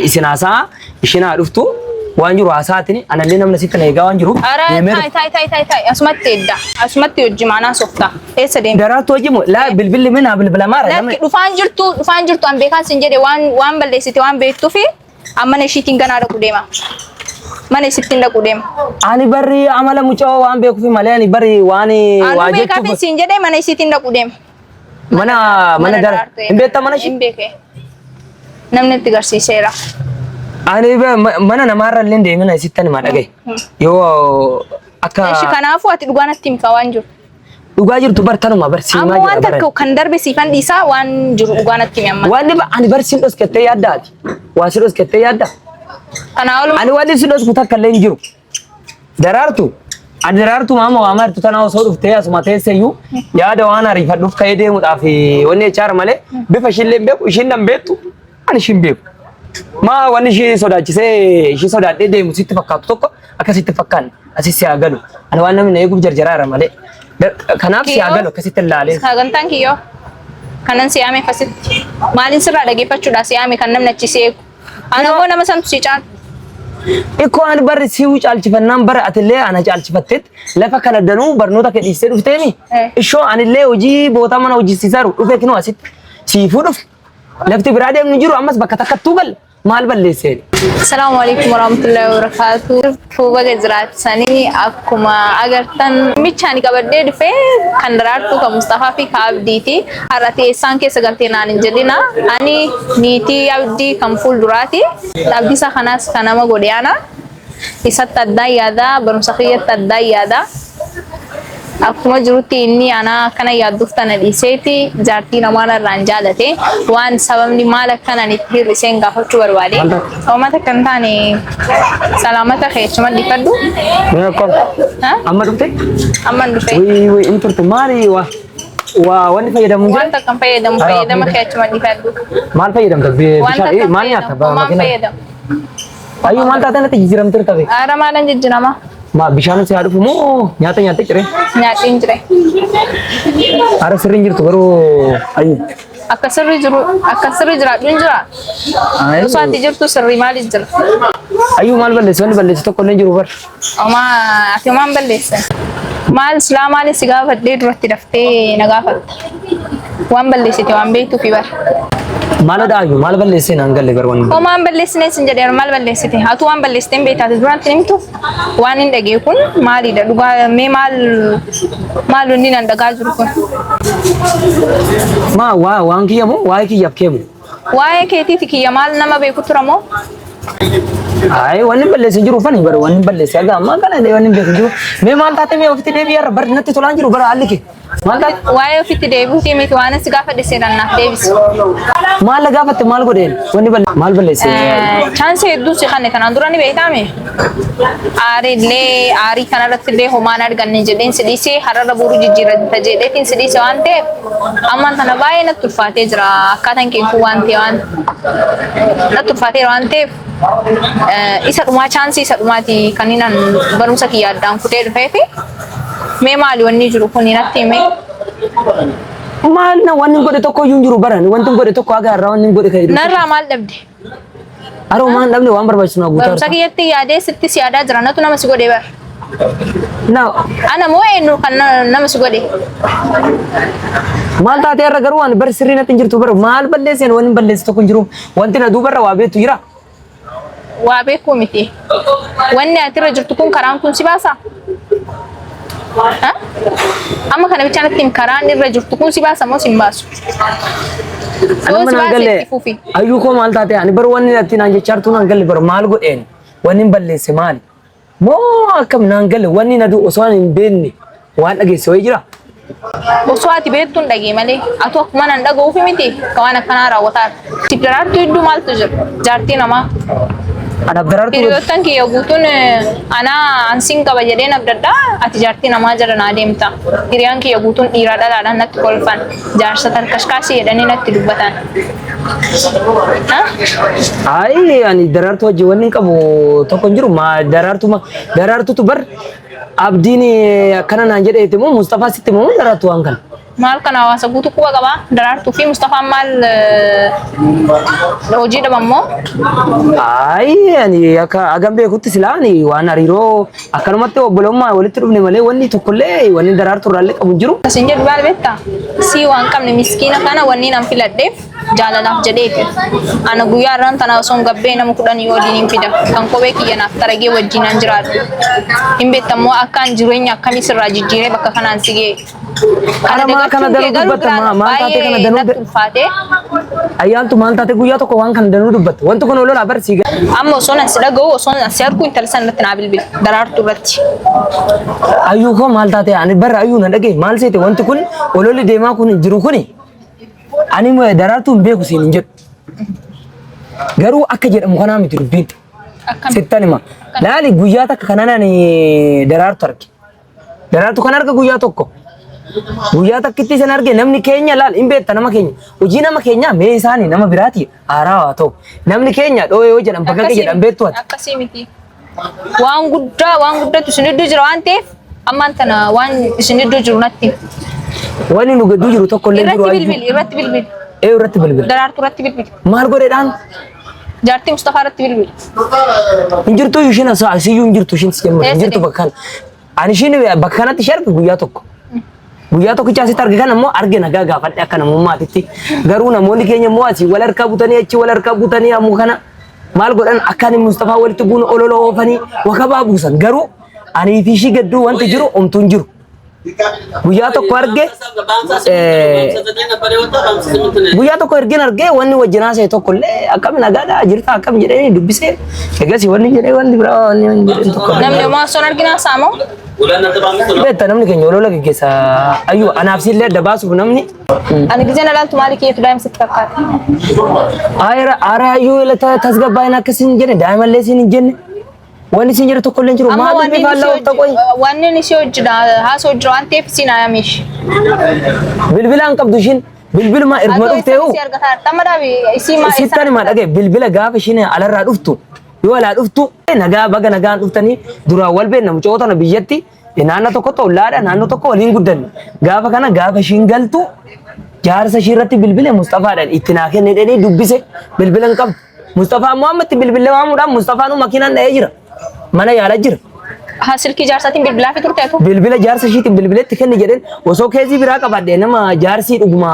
Isin haasaa ishiin haa dhuftu waan jiru haasaatiin anallee namni sitti na eegaa waan jiruuf Ara deemee ta'i ta'i ta'i ta'i ta'i asumatti edda asumatti hojii maanaa softa eessa deemta? Daraartuu hojii moo laa bilbilli minaa bilbilamaara Lakki namni dhufaan jirtu an beekaan sin jedhe waan waan balleessite waan beektuufi An mana ishiitiin ganaa dhaqu deema. Mana isittiin dhaqu deema. Ani barri amala mucaa waan beekuuf malee ani barri waan Anuu waa beekaafin jechuuf siin jedhee mana isiitiin dhaqu deema. mana mana dara daraartuu hin beektaa mana ishii? Hin beeke. Namni itti garsiiseera. Ani mana namaarra illee hin deemina isitti ani maa dhagaye. Yoo akka Eshi kanaafuu ati dhugaa natti himta waan jiru. Dhugaa jirtu bar tanuma bar siimaa Amma jira waan bara. takka kan darbe siifan dhiisaa waan jiru dhugaa natti himi amma. Waan ani bar siin dhoskattee yaadda ati. Waa si dhoskattee yaadda. Kanaa oluma Ani waan si dhosku takka illee hin jiru. Daraartu ani daraartu maama waamaa jirtu tanaa osoo dhuftee asuma teesseyyuu yaada waan ariifadhuuf ka'ee deemuudhaaf wanni jechaara malee bifa ishiillee hin beeku ishiin nan beektu ani ishiin beeku. Maa wanni ishii sodaachisee ishii sodaadhee deemu sitti fakkaatu tokko akka sitti fakkaanne asi si haa galu. Ani waan namni na eeguuf jarjaraara malee. Kanaaf si haa galu akkasitti ilaalee. Sagantaan kiyyoo kanan si yaame fasitti maaliin sirraa dhageeffachuudha si yaame kan namni achi si eegu. Ana immoo nama santu si caalu. Ikkoo ani barri si'uu caalchifannaan bara atillee ana caalchifatteet lafa kana danuu barnoota kee dhiistee dhufteemi. Ishoo anillee hojii bootaa mana hojjisiisaaru dhufee kinoo asitti siifuu dhufe. Lafti biraa deemnu jiru ammas bakka takkattuu galla. Maal balleesseen? Assalamu alaikum warahmatullahi wabarakatuh. Baga jiraattanii akkuma agartan micha ani qabadhee dhufe kan Daraartuu kan Mustafaa fi kan Abdiiti. Har'a teessaan keessa galtee naan hin jedhina. Ani niitii Abdii kan fuulduraati. Abdiisaa kanaas kan nama godhe ana. Isatti addaan yaada, barumsa kiyyatti addaan yaada. Akkuma jirutti inni anaa akkana yaadduuf tana dhiiseeti jaartii namaa narraan jaalate. Waan sababni maal akkanaan itti hir'iseen gaafachuu barbaade. Maal taate? Uummata akka hin taane salaamata kee achuma dhiifadhu. Mee akkam? Ha? Amma dhufte? Amma hin dhufe. Wii wii hin turte maali waa waa wanni fayyadamu hin Waan jira? takka hin fayyadamu Ara, fayyadama kee achuma dhiifadhu. Maal fayyadamta? Waan Bishaan takka hin maal nyaatta? fayyadamu. Homaa hin Makiina. fayyadamu. Ayyuu maal taatee natti jijjiiramteerta bee? Ara maalan jijjiirama? Maa bishaan si haa dhufu moo nyaata nyaattee ciree? Nyaadheen jire. Ara sirriin jirtu garuu ayyuu. Akka sirri jiru akka sirri jiraadhu hin jira. Osoo ati jirtu sirrii maaliif jira? Ayyuu maal balleessi wanni balleessi tokko illee hin jiru bar. Homaa ati homaan balleesse. Maal silaa maaliin si gaafadhee duratti daftee na gaafatta? Waan balleessite waan beektuufi bar. Maal dhaayu maal balleessee naan galle bar wanni. Homaan balleessine sin jedheera maal balleessite? Atu waan balleessite hin beektaate duratti hin himtu? Waan hin dhagee kun maalidha? Dhugaa mee maal maal wanni nan dhagaa jiru kun? Maa waa waan kiyya moo waa'ee kiyyaaf kee moo? Waa'ee keetiiti kiyya maal nama beeku tura moo? Ayi wanni balleesse hin jiru fani bara wanni balleesse haga ammaa kana illee wanni beeku hin jiru. Mee maal taate mee ofitti deebi'i har'a bar natti tolaan jiru bara haalli kee. Maal taate? Waa'ee ofitti deebi'uutii miti waan si gaafadhe seeraan naaf deebisi. Maal na gaafatte maal godheen? Wanni balle maal balleesse? Chaansii hedduu si kanne kanaan dura ni beektaame. Aarii illee aarii kanarratti illee homaan arganne jedheen si dhiisee har'arra boru jijjiirrata jedheetiin si dhiise waan ta'eef ammaan tana baay'ee natti ulfaatee jira akkaataan kee kun waan ta'e waan natti ulfaateera waan ta'eef isa dhumaa chaansii isa dhumaati kan inni an barumsa kiyya addaan kutee dhufeefi mee maali wanni jiru kun natti hime. Maal na wanni godhe tokko iyyuu hin jiru baran wanti godhe tokko haga har'aa wanni godhe kan jedhu. Narraa maal dhabde? Aroo maan dhabne waan barbaachisu naa guutaa Barumsa jirta. kiyyatti yaadee sitti si yaadaa jira natu nama si godhe bar. Na Ana moo eenyu kan nama si godhe? maal taatee irra garuu ani bar sirrii natti hin jirtu bar maal balleesseen wanni hin balleesse tokko hin jiru wanti na duubarra waa beektu jira. Waa beekuu miti. Wanni ati irra jirtu kun karaan kun si baasaa? Ha? Amma kana bichaa natti himi karaan irra jirtu kun si baasa moo si hin baasu? Ani Yoo amma si naan baase galle itti fufi. ayyuu koo maal taate ani bar wanni natti naan jechaa jirtu naan galle bar maal godheen wanni hin balleesse maali? Moo akkam naan galle wanni na du'u osoo ani hin beekne waan dhageesse wayii jira? Osoo ati beektu hin dhagee malee atu akkuma nan dhaga'uufi miti ka waan akkanaa raawwataa jirtu. Siif daraartuu hedduu maaltu jira? Jaartii namaa. Anaaf daraartuu Hiriyoottan kiyya guutuun anaa ansiin qaba jedheen abdadha ati jaartii namaa jala naa deemta. Hiriyaan kiyya guutuun dhiiraa dhalaadhaan natti kolfan. Jaarsa tarkashkaasii jedhanii natti dubbatan. Ayi ani daraartuu wajjin wanni hin qabu tokko hin jiru. Ma daraartuu ma daraartuutu bar abdiin akkana naan jedheeti moo Mustafaa sitti moo daraartuu waan kana. Maal kana hawaasa guutuu quba qaba. Daraartuu fi Mustafaan maal hojii dhaban moo? Ayi ani akka hagam beekutti silaa ani waan hariiroo akkanumatti obbolummaa walitti dhufne malee wanni tokkollee wanni daraartuu irraallee qabu hin jiru. Isin jedhu maal beektaa? Sii waan qabne miskiina kana wanni nan filadheef jaalalaaf jedheeti. Ana guyyaa irraan tana osoo hin gabbee nama kudhanii waliin hin fida. Kan kophee kiyya naaf taragee wajjin an jiraadhu. Hin beektammoo akkaan jireenya akkamii sirraa jijjiiree bakka kanaan si ga'e. Kana Ara maa kana dagachuun kee danuu garuu dubbatta biraan maa maal taatee kana baay'ee danuu natti ulfaate. Ayyaantu maal taate guyyaa tokko waan kana danuu dubbatta. Wanti kun ololaa bar sii Amma osoo nan si dhaga'u osoo nan si argu intala sana irratti naa bilbili. Daraartuu irratti. Ayyuu koo maal taate ani barra ayyuu na dhagaye maal seete wanti kun ololli deemaa kun jiru kuni ani daraartuu hin beeku siin hin jedhu. Garuu akka jedhamu kanaa miti dubbiin. Akkami? Sittan hima. Laali guyyaa takka kanaan ani daraartu arge. Daraartu kan arge guyyaa tokko. Guyyaa takkitti isan arge namni keenya laal hin beekta nama keenya. Hojii nama keenyaa mee isaanii nama biraati haaraa haa ta'u. Namni keenya dhooyee yoo jedhan bakka jedhan beektu ati. Akkasii miti. Waan guddaa waan guddatu isin iddoo jira waan ta'eef ammaan tana waan isin iddoo jiru natti himi. Wanni nu gidduu jiru tokko illee jiru Irratti ayyuu. bilbili irratti bilbili. Ee irratti bilbila. Daraartuu irratti bilbili. Maal godheedhaan? Jaartii Mustafaa irratti bilbili. Hin jirtu ishiin asiyyuu hin jirtu ishiin si hin Eessa jirtu bakka kana. Ani ishiin bakka kanatti ishee arge guyyaa tokko. Guyyaa tokkicha asitti arge kana immoo arge nagaa gaafadhe akka namummaatitti. Garuu namoonni keenya immoo asii wal harkaa butanii achi wal harkaa butanii ammoo kana maal godhan akka ani Mustafaa walitti buunu olola oofanii wakabaa buusan. Garuu anii fi ishii gadduu wanti jiru omtuu hin jiru. Guyyaa tokko arge guyyaa tokko ergin argee wanni wajjin haasa'e tokko illee akkam nagaadha jirta akkam jedhee dubbisee egasii wanni jedhee wanni biraa wanni wanni jedheen tokko illee. Namni homaa osoo hin argin haasa'a moo? Beekta namni keenya olola geggeessa ayyuu anaaf siillee adda baasuuf namni. Ani gizeen alaaltu maali kiyyatu daa'ima sitti fakkaata? Aara aara ayyuu tasgabbaa'in akkasiin hin jenne daa'imallee siin hin jenne. Wanni isin jedhu tokko illee hin jiru. Amma Maal wanni dubbii inni faallaa si oolta qoyi? wanni inni si hojii haasoo jira waan ta'eef siin haayamish. Bilbila hin qabdu ishiin. Bilbiluma erguma Atoo dhufte eessa si argataa jirta? Amma dhaabi isii maa eessa sittan hima dhagaye bilbila gaafa ishiin alarraa dhuftu yoo alaa dhuftu nagaa baga nagaan dhuftanii duraan wal beekna mucoo tana biyyatti naannoo tokkotti ollaadha naannoo tokko waliin guddanne gaafa kana gaafa ishiin galtu jaarsa ishii irratti bilbile Mustafaadhaan itti naa kenne jedhanii dubbise bilbila hin qabdu. Mustafaa immoo amma itti bilbilee waamuudhaan Mustafaanuu makiinaan dha'ee jira. Mana yaala jira. Ha silkii jaarsaatiin bilbilaa fi turte atu. Bilbila jaarsa ishiitiin bilbileetti kenni jedheen osoo keezii biraa qabaadhe nama jaarsii dhuguma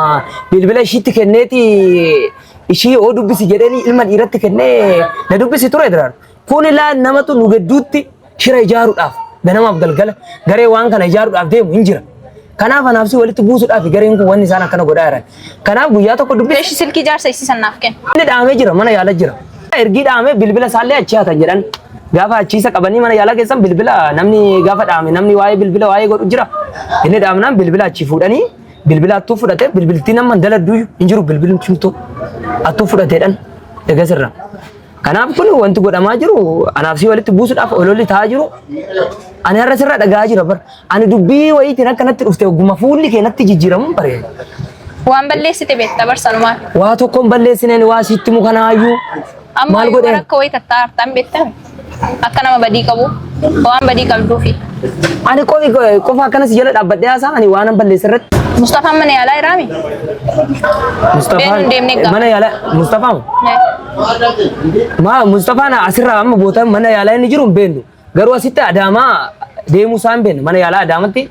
bilbila ishiitti kenneeti ishii oo dubbisi jedheen ilma dhiiratti kennee na dubbisi ture diraan. Kun ilaa namatu nu gidduutti shira ijaaruudhaaf ganamaaf galgala garee waan kana ijaaruudhaaf deemu hin jira. Kanaaf anaaf si walitti buusuudhaaf gareen kun wanni isaan akkana godhaa jiran. Kanaaf guyyaa tokko dubbisi. Eshi silkii jaarsa isii san naaf kenni. Inni dhaamee jira mana yaala jira. Ergii dhaamee bilbila isaallee achi hatan jedhan. Gaafa achi isa qabanii mana yaalaa keessan bilbila namni gaafa dhaame namni waa'ee bilbila waa'ee godhu jira. Inni dhaamnaan bilbila achi fuudhanii bilbila attuu fudhatee bilbiltiin amma hin daladdu hin jiru bilbilli cimtuu attuu fudhateedhan egasirra. Kanaaf kun wanti godhamaa jiru anaaf si walitti buusuudhaaf ololli ta'aa jiru. Ani har'a sirra dhaga'aa jira bar. Ani dubbii wayiitiin akka natti dhufte ogguma fuulli kee natti jijjiiramuun bare. Waan balleessite beekta barsanumaa. Waa tokkoon balleessineen waa sitti mu kanaayyuu. Amma Maal iyyuu godheen? akka wayii tattaartan beektame. Akka nama badii qabu waan badii qabduufi. Ani qofa akkanas jala dhaabbadhee haasaa ani waan balleesse irratti. Mustafaan mana yaalaa jiraami? Mustafaan Beenu deemnee gaafa. mana yaalaa Mustafaan maa Mustafaan asirraa amma boota mana yaalaa inni jiru hin beeknu. Garuu asitti Adaamaa deemuu isaa hin beeknu. Mana yaalaa Adaamatti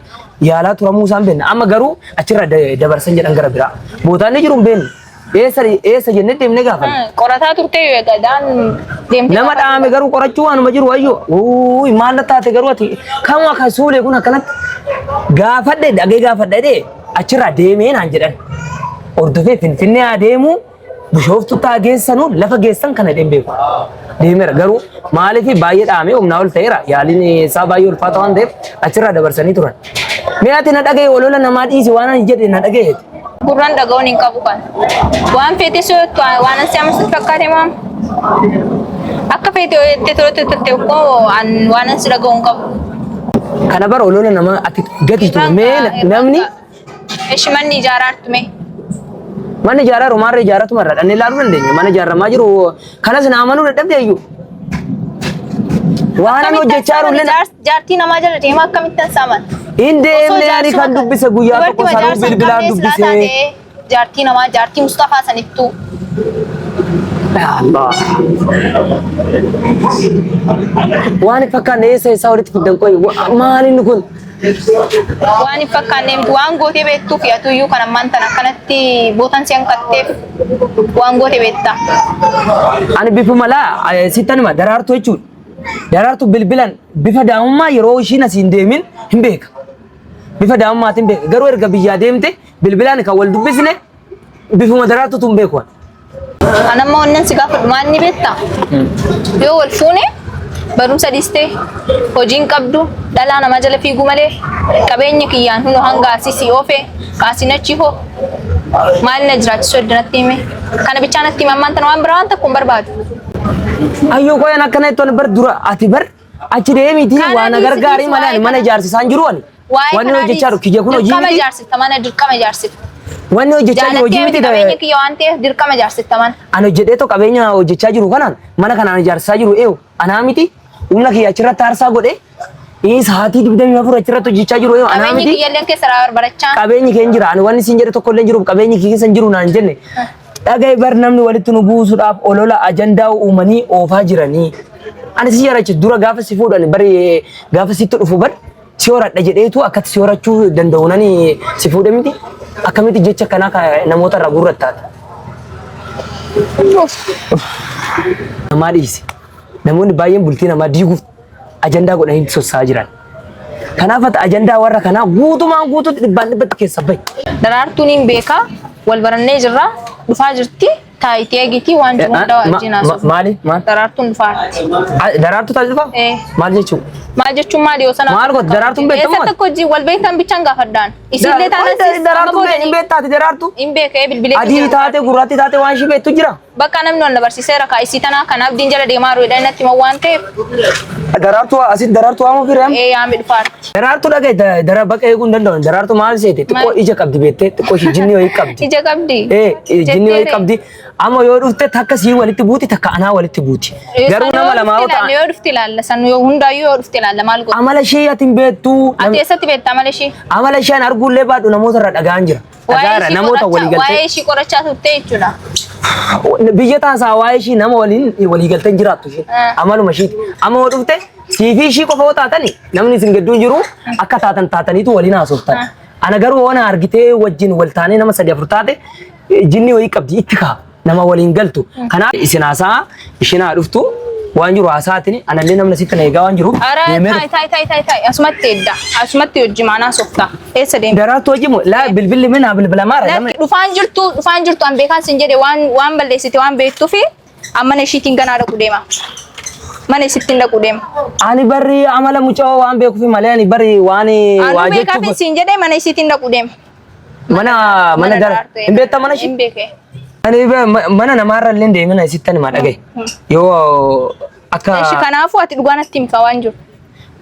yaalaa turamuu isaa hin beeknu. Amma garuu achirra dabarsan jedhan gara biraa. Bootaa inni jiru hin beeknu. Eessa eessa jennee deemnee gaafanna. Qorataa turtee yoo egaa deemtee Nama dhaame garuu qorachuu waanuma jiru ayyo. Uuy maal na taate garuu ati kam akka suulee kun akkanatti gaafadhe dhagee gaafadhe dhee achirraa deemee naan jedhan. Hordofee Finfinnee haa deemuu Bishooftutti haa geessanu lafa geessan kana dheen beeku. Deemeera garuu maaliif baay'ee dhaamee humnaa ol ta'eera yaaliin isaa baay'ee ulfaata waan ta'eef achirraa dabarsanii turan. Mee ati na dhagaye olola namaa dhiisi waan ani jedhe na dhagaye. Gurraan dhaga'uun hin qabu kan. Waan feete si waan ansi amma sitti fakkaate moo? Akka feete yoo jettee turte turte koo waan ansi dhaga'u hin qabu. Kana bara olola namaa ati gati ture mee namni Eshi manni ijaaraa jirtu mee? Manni ijaaraa jiru maarree ijaaratuma irra dhannee ilaaluu dandeenya. Mana ijaaramaa jiru kanas na amanuu dadhabde iyyuu. Waan ani hojjechaa jiru illee Jaartii namaa jala deema akkamittan saaman? Hin Osoo deemne ani jaarsuma kan dubbise guyyaa tokko dubartii sanuu jaarsa hin bilbilaan qabnee silaa dubbise. taate jaartii namaa jaartii Mustafaa sanittuu. Ya Allah. Waan hin fakkaanne eessa eessaa walitti fiddan qoyi maal inni kun? Waan hin fakkaanne miti waan gootee beektuuf atuyyuu kan ammaan tana akkanatti bootan si hanqatteef waan goote beekta. Ani bifuma laa sittan hima daraartuu jechuudha. Daraartuu bilbilan bifa daa'imummaa yeroo ishiin asii hin deemin hin beeka. Bifa daa'imummaatiin beeka. Garuu erga biyyaa deemte bilbilaan kan wal dubbisne bifuma daraartuutu hin beeku. ani. An amma wannan si gaafadhu maal ni beektaa? Yoo wal fuune barumsa dhiistee hojii hin qabdu dhalaa namaa jala fiiguu malee qabeenya kiyyaan hunoo hanga asii si oofe kaasiin achi hoo maal na jiraachisu edda natti hime kana bichaa natti hime ammaan tana waan biraa waan tokko hin barbaadu. Ayyoo qoyan akkana jettu bar dura ati bar achi deemiiti Kana waa na dhiisi gargaarii dhiisi malee ani waa'ee mana kana. ijaarsisaan jiru ani. Waa'ee Wanni kanaa hojjechaa jiru dhiisi. kiyya kun hojii Dirqama miti. ijaarsifta mana dirqama ijaarsifta. Wanni hojjechaa jiru hojii Jaalattee miti. miti qabeenya kiyya waan ta'eef dirqama ijaarsifta mana. Ani hojjedhee too qabeenya hojjechaa jiru kanaan mana kanaan ijaarsisaa jiru eewu anaa miti humna kiyya achirratti aarsaa godhee sa'aatii 24 achirratti hojjechaa jiru eewu anaa Qabeenyi miti kiyya illee keessa barbarachaa. qabeenyi kee hin jira ani wanni siin jedhe tokko illee hin jiru qabeenyi kee keessa hin jiru naan jenne dhaga'i bar namni walitti nu buusuudhaaf olola ajandaa uumanii oofaa jiranii ani si jarachi dura gaafa si fuudhan bari gaafa sitti dhufu bar si horadha jedheetu akkatti si horachuu danda'u nani si fuudhe miti akkamitti jecha akkanaa ka namoota irraa gurrattaata. Namaa dhiisi. Namoonni baay'een bultii namaa diiguuf ajandaa godhanii sossaa jiran. Kanaaf ati ajandaa warra kanaa guutumaan guutuutti dhibbaan dhibbatti keessa bahi. Daraartuun hin beekaa wal barannee jirra dhufaa jirti taayitii eegitii waan jiru hunda wajjin haasofna. Maali? Maal? Daraartuun dhufaarti. Daraartuu taate dhufaa? Eh. Maal jechuun? Maal jechuun maali yoo sana? Maal goota? Daraartuun beektamu Eessatti akka hojii wal beektan bichaan gaafadhaan. Isillee taanaan Daraartuun hin beektaati daraartuu? hin beekee bilbilee. Adii taate gurraatti taate waan ishii beektu jira. Bakka namni wal na barsiiseera kaa isii tanaa kan abdiin jala deemaa jiru jedhanii natti himan waan ta'eef Daraartuu asitti daraartuu waamuu fireem. ee yaami dhufaarti. Daraartuu dhagaye dara baqa eeguu hin danda'u. Daraartuu maal seete xiqqoo ija qabdi beektee xiqqoo ishii jinni wayii qabdi. Ija qabdi. Ee jinni wayii qabdi. Amma yoo dhufte takka sii walitti buuti takka anaa walitti buuti. Garuu nama lamaa yoo ta'an Yoo dhufte ilaalla san yoo hundaayyuu yoo dhufte ilaalla maal godhu. amala ishee ati hin beektu. Ati eessatti beekta amala ishee? Amala ishee an arguullee baadhu namoota irra dhagaan jira. Dhagaara namoota walii Waa'ee galtee. ishii qorachaa turte jechuudha. Biyya taasaa waa'ee ishii nama waliin walii galtee hin jiraattu isheen. Amaluma ishiiti. Amma yoo dhufte siifii ishii qofa yoo taatani namni isin gidduu jiru akka taatan taataniitu waliin haasoftan. Ana garuu waan argitee wajjin wal taanee nama sadi afur taate jinni wayii qabdi itti kaa nama waliin galtu. Kanaaf isin haasaa ishiin haa dhuftu waan jiru haasaatiin anallee namni sitti na eegaa waan jiruuf Ara deemee taayi taayi taayi taayi taayi asumatti edda asumatti hojii maanaa softa eessa deemta? Daraartuu hojii moo laa bilbilli minaa bilbilamaara Lakki dhufaan jirtu dhufaan jirtu an beekaan sin jedhe waan waan balleessite waan beektuufi amma mana ishiitiin ganaa dhaqu deema. Mana isittiin dhaqu deema. Ani barri amala mucaa waan beekuuf malee ani barri waan waa Anu beekaaf jechuuf sin jedhe mana isiitiin dhaqu deema. mana mana dara daraartuu hin beektaa mana ishii? Hin beekee. Ani mana namaarra illee deemina isitti ani maa dhagaye. Yoo akka Ishi kanaafuu ati dhugaa natti himta waan jiru.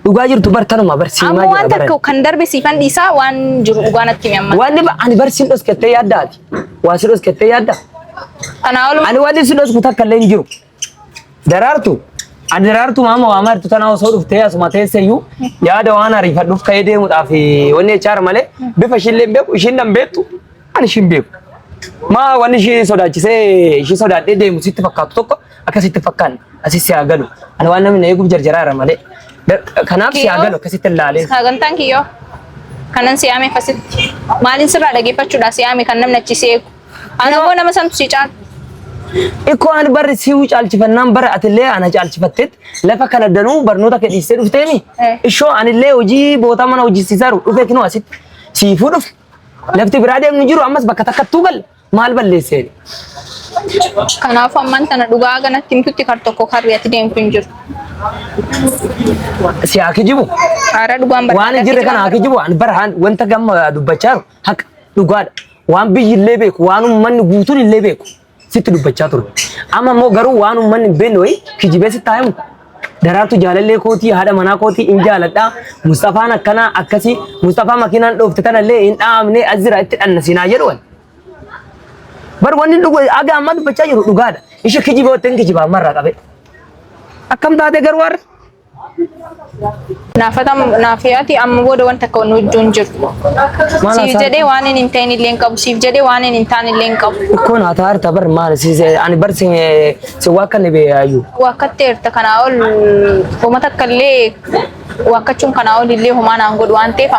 dhugaa jirtu bar tanuma bar siimaa Amma jira waan baran. takka kan darbe siifan dhiisaa waan jiru dhugaa natti himi amma. Wanni ani bar siin dhoskettee yaadda ati. Waa si dhoskettee yaadda. Kanaa oluma Ani wanni si dhosku takka illee hin jiru. Daraartu ani daraartu maama waa martu tanaa osoo dhuftee asuma teesseyyuu yaada waan ariifadhuuf ka'ee deemuudhaaf wanni jechaara malee bifa ishiillee hin beeku ishiin nan beektu ani ishiin beeku. Maa wanni ishii sodaachisee ishii sodaadhee deemu sitti fakkaatu tokko akkasitti fakkaanne asis si haa galu. Ani waan namni na eeguuf jarjaraara malee. Kanaaf si haa galu akkasitti ilaalee. Sagantaan kiyyoo kanan si yaame fasitti maaliin sirraa dhageeffachuudha si yaame kan namni achi si eegu. Ani ammoo nama santu si caalu. Ikkoo ani barri si'uu caalchifannaan bara atillee ana caalchifatteet lafa kana danuu barnoota kee dhiistee dhufteemi. Ishoo anillee hojii bootaa mana hojjisiisaa jiru dhufee kinoo asitti siifuu dhufe. Lafti biraa deemnu jiru ammas bakka takkattuu galla maal balleesseen. Kanaafuu ammaan tana dhugaa ganatti himtutti kar tokko karri ati deemtu hin jiru. Si haa kijibu. Haara dhugaan Waan hin jirre kana haa kijibu. Ani bara wanta gamma dubbachaa jiru haqa dhugaadha. Waan biyyi illee beeku waan uummanni guutuun illee beeku sitti dubbachaa ture. Amma immoo garuu waan uummanni hin beekne wayii kijibee sitti haa himu. Daraartu jaalallee kootii haadha manaa kootii hin jaaladha. Mustafaan akkanaa akkasii Mustafaa makiinaan dhoofte tanallee hin dhaamne as jira itti dhanna siinaa jedhu wani. Bar wanni dhugu aga ammaa dubbachaa jiru dhugaadha. Ishee kijibee watteen kijibaa ammarraa qabe. Akkam taate garuu har'a? Naafati amma booda wanta akka nu wajjin jiru. Maal Siif haasa'aa? jedhee waan inni hin ta'in illee hin qabu. Siif jedhee waan inni hin taane illee hin qabu. Ikkoo naa taarta bar maal si ani bar si si waa kan beeyaayu. Wakkatteerta kanaa ol uummata akka illee wakkachuun kanaa ol illee homaa naan godhu waan ta'eef.